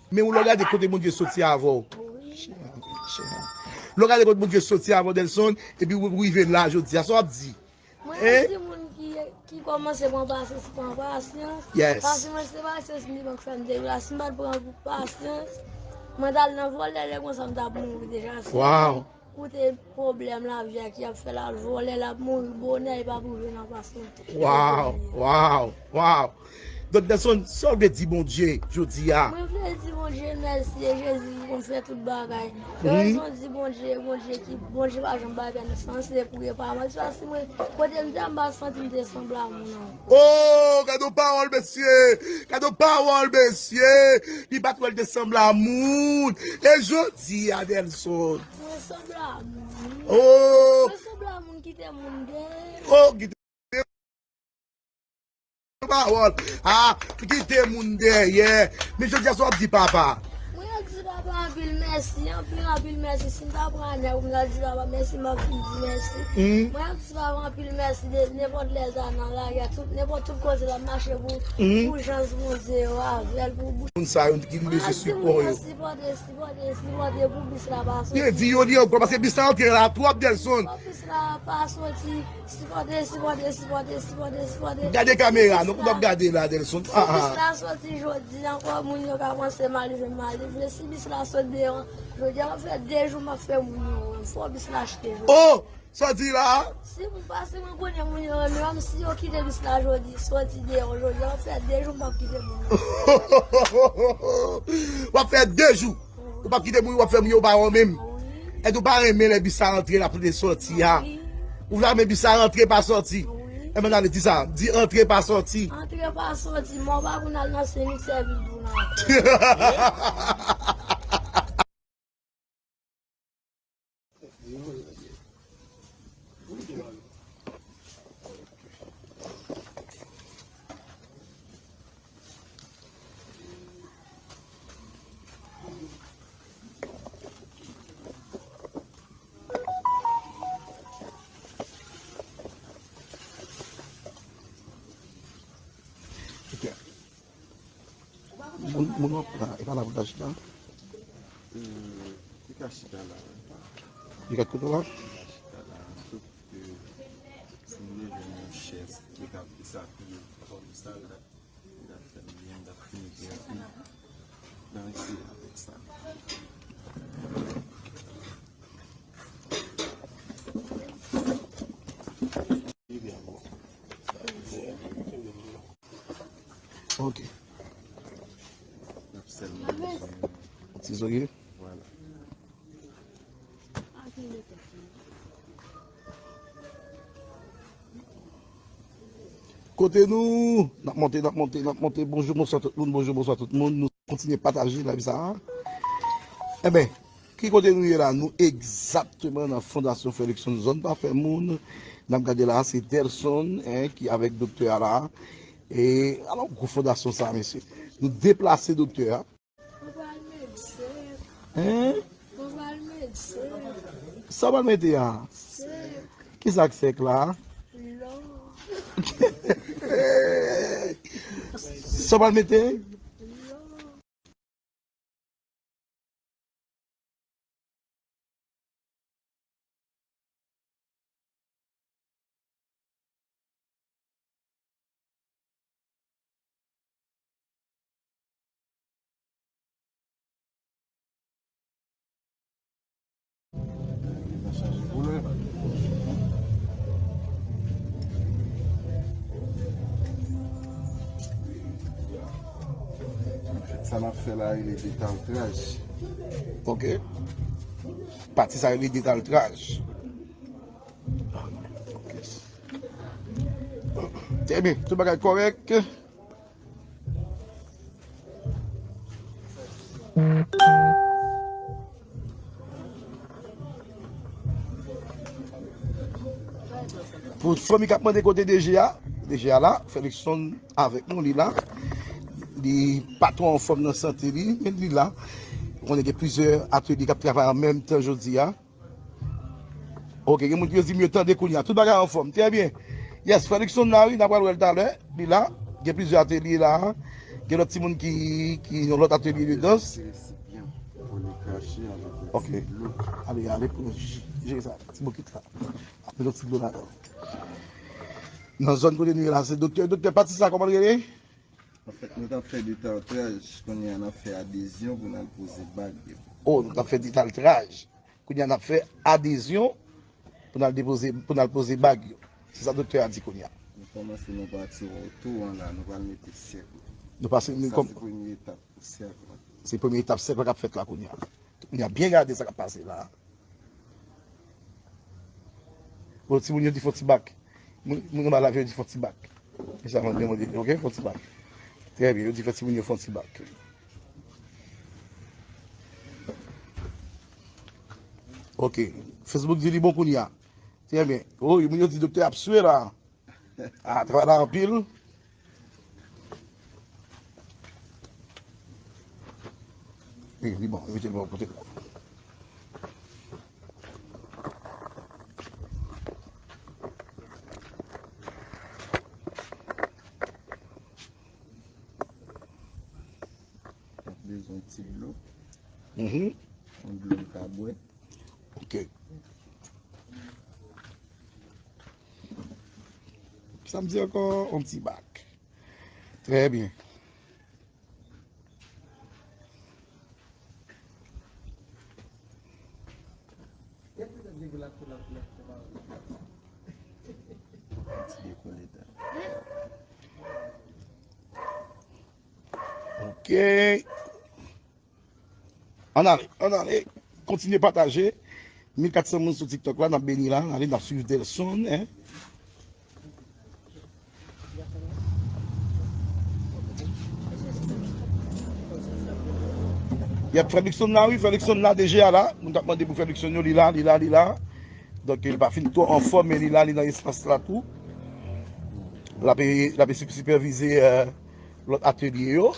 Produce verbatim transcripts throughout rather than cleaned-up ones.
Men ou lè w gade kote Bondye soti avè w. Lè w gade kote Bondye soti avè w, Delson, epi ou rive la jodi a, sa w ap di? Mwen di moun ki, ki kòmanse pran pasyans, pran pasyans. Yes. Paske mwen se pasyans li bank fè m te la. Si m pa t pran pasyans, mwen t al nan vòlè lè konsa m t ap mouri deja. Wow. Koute pwoblèm lavi a ki ap fè l al vòlè, l ap mouri bonè, li p ap rive nan pasyans. Wow, wow, wow. Donk, Delson, sa w vle di Bondye jodi a? Mwen vle di Bondye mèsi, e Jezi ki konn fè tout bagay. Yo rezon di Bondye, Bondye ki, Bondye pa janm bay pèn san, se pou repa mwen. Sa si mwen, kote m te a, m pa santi m te sanble a moun ankò. Oh, gade yon pawòl, mesye! Gade yon pawòl, mesye! Li pa t wè l te sanble a moun. E jodi a, Delson? Mwen sanble a moun. Oh! Mwen sanble a moun ki te moun dèyè. Oh, ki te pawòl. Ah, kite moun dèyè. Men jodi a sa w ap di papa? Mwen ap di papa anpil mèsi, anpil, anpil mèsi. Si m ta pran nèg, m ta di papa mèsi, m ap fin di mèsi. Mwen ap di papa anpil mèsi de nenpòt lè sa nan lari a, tout, nenpòt tout kote l ap mache pou, pou jan Bondye yo avè l, pou bouch. Moun sa yo ki bezwen sipò yo. Sipòte, sipòte, sipòte pou bis la pa soti. Yo di yo li ankò, paske bis la antre la twòp, Delson. Pou bis la pa soti. Sipòte, sipòte, sipòte, sipòte, sipòte. Gade kamera, nou konn ap gade la, Delson. Si bis la soti jodi ankò, moun yo ka panse m al jwenn, m al jwenn. Si bis la sot deyò jodi a, m ap fè de jou m ap fè moun yo wè m. Fò bis la achte jodi. Oh! Sa w di la? Si moun pase, mwen konnen moun yo renmen m. Si yo kite bis la jodi, soti deyò jodi a, m ap fè de jou m p ap kite moun yo. W ap fè de jou. Ou p ap kite moun, w ap fè moun yo pa renmen m. Èske ou pa renmen lè bis la rantre, l ap soti a? Ou pa renmen bis la rantre pa soti? Enben, ale, di sa. Di rantre pa soti. Rantre pa soti. Mò pa pou n al nan simityè vin pou n al. Ok. Moun, moun w ap la, e pa la pou l ta chita? Li ka chita la. Li ka kote la? Li ka chita la. Sòf ke si m leve yon chèz, li ka desapiye kò m sa la. Li ta fè m byen, m ta fini byen. Nan isi avèk sa. Ok. N ap sèlman bezwen ti zòrye. Vwala. Kote nou? N ap monte, n ap monte, n ap monte. Bonjou, bonswa tout moun, bonjou, bonswa tout moun. Nou kontinye pataje live sa a. Enben, ki kote nou ye la? Nou egzakteman nan Fondasyon Frè Luckson, zòn Pafè Moun. N ap gade la, se Delson, en, ki avèk doktè a la. E, alò, gwo fondasyon sa, mesye. Nou deplase doktè a. Mwen pral met sèk. Hein? Mwen pral met sèk. Sa w pral mete a? Sèk. Ki sa k sèk la? Lò. Sa w pral mete? Lò. Sa n ap fè la rele detaltraj. Ok. Pati sa rele detaltraj. Ok. Trè byen, tout bagay kòrèk. Pou fanmi k ap mande kote DG a, DG a la, Felixson avèk nou, li la. Li pa twò anfòm nan sante li, men li la. Ou konnen gen plizyè atelye k ap travay an menm tan jodi a. Ok, gen moun ki yo di m yo tande kounye a. Tout bagay anfòm. Trè byen. Yes, Felixson la, wi, n a pral wè l talè. Li la. Gen plizyè atelye la. Gen lòt timoun ki, ki nan lòt atelye de dans. Ok. Ale, ale pou nou jere sa. Ti bokit la. Met yon ti dlo ladan. Nan zòn kote nou ye la, se doktè, doktè pati sa, kòman l rele? Anfèt, nou t ap fè detaltraj, kounye a n ap fè adezyon pou n al poze bag yo. Oh, nou t ap fè detaltraj. Kounye a n ap fè adezyon pou n al depoze, pou n al poze bag yo. Se sa doktè a di kounye a. Nou kòmanse nan pati wotou an la, nou pral mete sèk la. Nou pase, nou Sa kòm se premye etap pou sèk la. Se premye etap sèk la k ap fèt la kounye a. Kounye a byen gade sa k ap pase la. Bon, timoun yo di fè yon ti bak. Moun, moun anba lavi yo di fè yon ti bak. E sa mwen demande, ok, fè yon ti bak. Trè byen, yo di fè timoun yo fè yon ti bak. Ok. Facebook di li bon kounye a. Trè byen. Oh, moun yo di doktè ap swe la. Ah, travay la anpil. Wi, li bon, mete l bò kote la. Bezwen ti dlo. Mhm. Yon dlo m ka bwè. Ok. Sa m di ankò, yon ti bak. Trè byen. Ok. Ann ale, ann ale. Kontinye pataje. Mil kat san moun sou TikTok la, n ap beni la. Ale, n ap swiv Delson, en. Yap, Felixson la, wi, Felixson la, DG a la. Moun k ap mande pou Felixson yo, li la, li la, li la. Donk, li pa fin twò anfòm, men li la, li nan espas la tou. L ap, l ap sipèvize, euh, lòt atelye yo.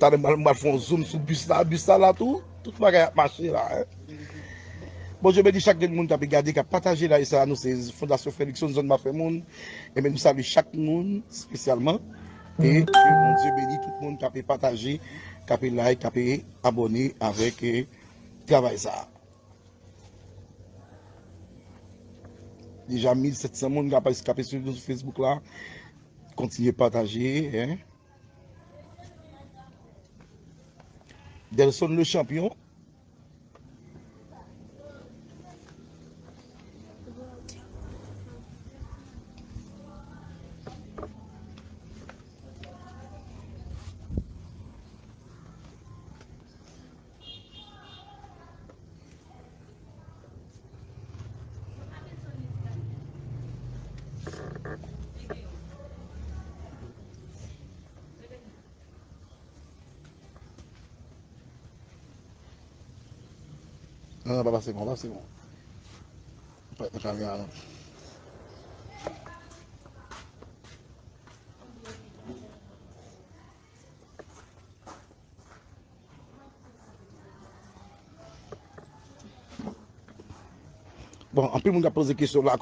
Talè m al, m al fè yon zoom sou bis la. Bis la la tou. Tout bagay ap mache la, en. Bondye beni chak grenn moun k ap gade, k ap pataje live sa a. Nou se Fondasyon Felixson, zòn Mafè Moun. Ebyen, nou salye chak moun espesyalman. E ke Bondye beni tout moun k ap pataje, k ap like, k ap abòne avèk, eh, travay sa a. Deja mil sèt san moun k ap, k ap swiv nou sou Facebook la. Kontinye pataje, en. Delson le champion. Non, non, pa pase kon, pa pase kon. Pa nan kamera, non. Bon, anpil moun k ap poze kesyon la,